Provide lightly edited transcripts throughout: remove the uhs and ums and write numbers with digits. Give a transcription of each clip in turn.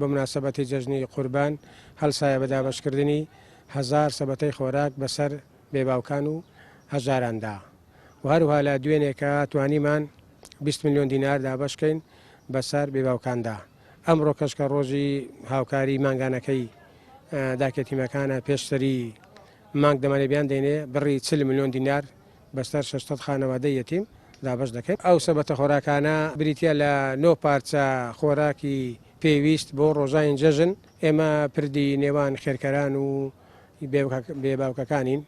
بە موناسەبەتی جەژنی قوربان هەڵسایە بە دابەشکردنی هەزار سەبەتەی خۆراک بەسەر بێباوکان و هەژاراندا و هەروەها لە دوێنێکە توانیمان 20 ملیۆن دینار دابەشکەین بەسەر بێباوکاندا. ئەمڕۆ کەش کە ڕۆژی هاوکاری مانگانەکەی داکێتیمەکانە پێش سەری مانگ دەمانێ بیان دەینێ بڕی 40 ملیۆن دینار بەسەر 600 خانەوادەی یەتیم دابەش دەکەین. ئەو سەبەتە خۆراکانە بریتییە لە نۆ پارچە خۆراکی پێویست بۆ ڕۆژانی جەژن، ئێمە پردی نێوان خێرکەران و بێباوکەکانین،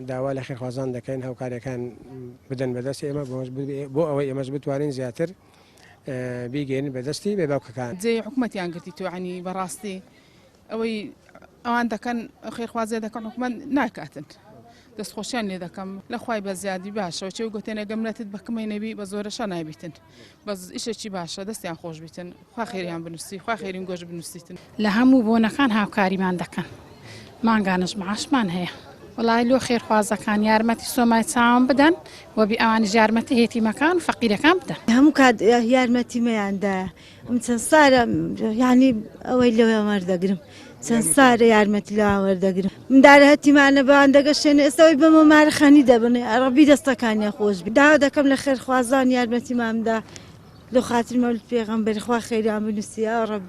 داوا لە خێرخوازان دەکەین هاوکاریەکان بدەن بەدەستی ئێمە بۆ ئەوەی ئێمەش بتوانین زیاتر بیگەین بەدەستی بێباوکەکان. جێی حکومەتیان گرتی تۆ عنی بەڕاستی ئەوەی ئەوان دەکەن خێرخوازیە دەکەن حکومەت ناکاتن دەستخۆشیان لێ دەکەم لە خوای بە زیادی باشەوە چێ گوتێنە گەمنەتت بەکمەی نەبی بە زۆرەشە نابیتن بەس ئیشێکی باشە دەستیان خۆش بیتن خوا خێریان بنووسی خوا خێرین گۆش بنووسیتن. لە هەموو بۆنەکان هاوکاریمان دەکەن مانگانەش معاشمان هەیە. وەڵای لۆ خێرخوازەکان یارمەتی سۆمای چاوم بدەن وەبی ئەوانیش یارمەتی هێتیمەکان و فەقیرەکان بدەن. هەموو کات یارمەتیمەیان دایە من چەند سارە یعنی ئەوەی لەوێ وەردەگرم چەند سارە یارمەتی لەوان وەردەگرم مندارە هەتیمانە بەوان دەگەشێنێ ئێستا ئەوەی بەمە مارەخانی دەبن ڕەبی دەستەکانیان خۆش بی داوا دەکەم لە خێرخوازان یارمەتیمان بدا لۆ خاتری مەولد پێغەمبەری خوا خێریان بنووسی یا ڕەبی.